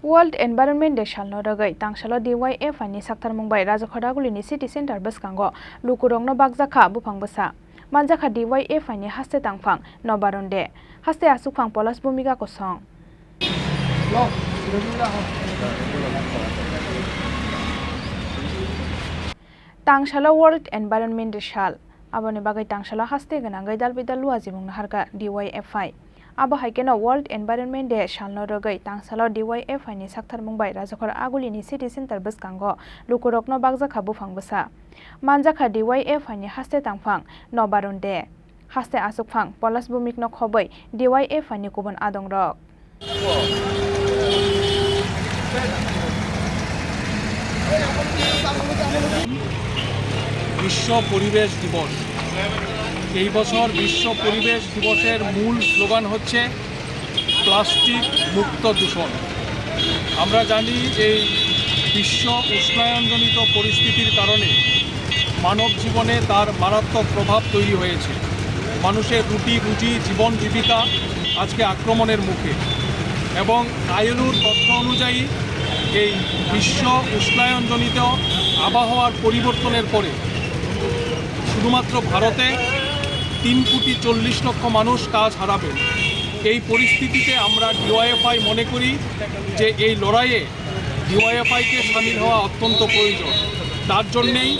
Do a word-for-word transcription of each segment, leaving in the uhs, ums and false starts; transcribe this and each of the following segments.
World Environment Day salno rwgwi tangsalo D Y F I ni saktharmung bai Rajakhor Agulini City Center bwskango lukurokno bakjakha buphang bwsa. Manjakha D Y F I ni haste tangphang Nobaron Day, haste asukphang Polas Bhumika kosong. Tangsalo World Environment Day sal, aboni bagwi tangsalo haste gwnangwi dalbidal luajimung naharkha D Y F I. Abo hai kheno World Environment Day salno rwgwi tangsalo D Y F I ni saktharmung bai Rajakhor Agulini City Center bwskango lukurokno bakjakha buphang bwsa. Manjakha D Y F I ni haste tangphang Nobaron Day. Haste asukphang Polas Bhumikno khobwi D Y F I ni kubun adongrok. বিশ্ব পরিবেশ দিবস। এই বছর বিশ্ব পরিবেশ দিবসের মূল স্লোগান হচ্ছে প্লাস্টিক মুক্ত দূষণ। আমরা জানি, এই বিশ্ব উষ্ণায়নজনিত পরিস্থিতির কারণে মানব জীবনে তার মারাত্মক প্রভাব তৈরি হয়েছে। মানুষের রুটি রুজি, জীবন জীবিকা আজকে আক্রমণের মুখে। এবং আইএলওর তথ্য অনুযায়ী, এই বিশ্ব উষ্ণায়নজনিত আবহাওয়ার পরিবর্তনের পরে শুধুমাত্র ভারতে তিন কোটি চল্লিশ লক্ষ মানুষ কাজ হারাবেন। এই পরিস্থিতিতে আমরা ডিওয়াইএফআই মনে করি যে এই লড়াইয়ে ডিওয়াইএফআইকে সামিল হওয়া অত্যন্ত প্রয়োজন। তার জন্যেই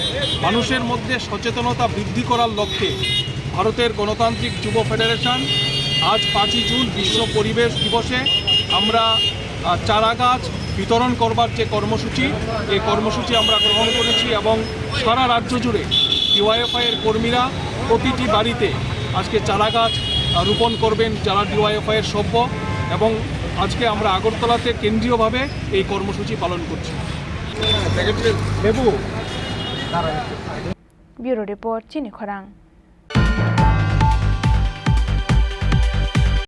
মানুষের মধ্যে সচেতনতা বৃদ্ধি করার লক্ষ্যে ভারতের গণতান্ত্রিক যুব ফেডারেশন আজ পাঁচই জুন বিশ্ব পরিবেশ দিবসে আমরা, আহ, চারা গাছ বিতরণ করবার যে কর্মসূচি, এই কর্মসূচি আমরা গ্রহণ করেছি এবং সারা রাজ্য জুড়ে ডিওয়াইএফআই এর কর্মীরা প্রতিটি বাড়িতে আজকে চারা গাছ, আহ, রোপণ করবেন যারা ডিওয়াইএফআই এর সভ্য। এবং আজকে আমরা আগরতলাতে কেন্দ্রীয়ভাবে এই কর্মসূচি পালন করছি। Bureau Report, Chini Khorang.